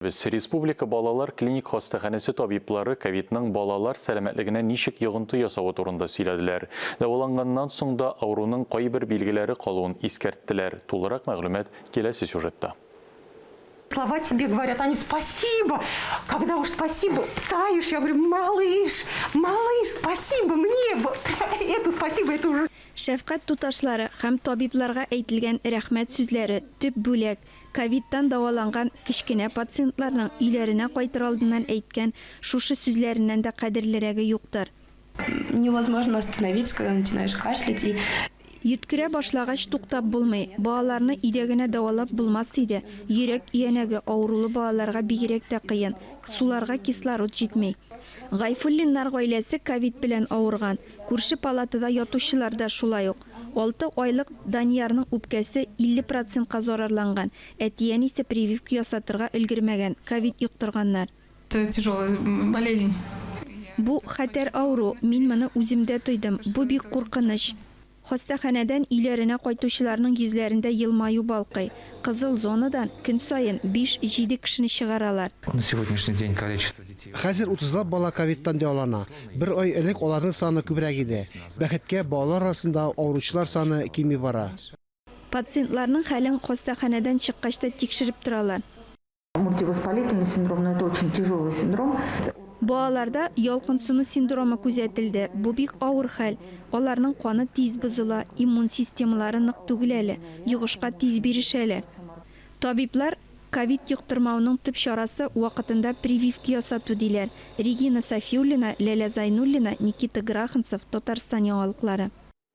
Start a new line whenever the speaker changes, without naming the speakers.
Без Республика балалар клиник хастаханәсе табиблары ковидның балалар сәламәтлегенә ничек йогынты ясавы турында сөйләделәр. Дәваланганнан соң да авыруның кайбер билгеләре калуын искәрттеләр. Тулырак мәгълүмат киләсе сюжетта.
Слова тебе говорят, они спасибо, когда уж спасибо, таешь, я говорю, малыш, малыш, спасибо мне, вот это спасибо, это уже.
Шәфкать туташлары һәм табибларга әйтелгән рәхмәт сүзләре, төп бүләк. Ковидтан дәваланган кечкенә пациентларның өйләренә кайтыр алдыннан әйткән шушы сүзләреннән дә кадерлерәге юктыр.
Невозможно остановиться, когда начинаешь кашлять и.
Йөткерә башлагач, туктап булмый. Балаларны өйдә генә дәвалап булмас иде. Йөрәк өянәге авырулы балаларга бигрәк тә кыен. Суларга кислород җитми. Гайфуллиннар гаиләсе ковид белән авырган. Күрше палатада ятучылар да шулай ук. Алты айлык Даниярның үпкәсе 50 процентка зарарланган, әти-әнисе прививка ясатырга өлгермәгән, ковид йоктырганнар.
Это тяжелая болезнь.
Бу, хәтәр авыру, мин моны үземдә тойдым, бу бик куркыныч. Хастаханәдән өйләренә кайтучыларның йөзләрендә елмаю балкый. Кызыл зонадан көн саен биш-җиде кешене чыгаралар.
На сегодняшний день количество детей.
Хәзер утызлап бала ковидтан дәвалана. Бер ай элек аларның саны күбрәк иде. Бәхеткә, балалар арасында авыручылар саны кими бара.
Пациентларның хәлен хастаханәдән чыккач та тикшереп торалар.
Мультивоспалительный синдром, но это очень тяжелый синдром.
Балаларда ялкынсыну синдромы күзәтелде, бу бик авыр хәл. Аларның каны тиз бозыла, иммун системалары нык түгел әле, йогышка тиз бирешәләр. Табиблар ковид йоктырмауның төп чарасы, вакытында прививка ясату, диләр. Регина Сафиуллина, Ләлә Зайнуллина, Никита Граханцев, Татарстан яңалыклары.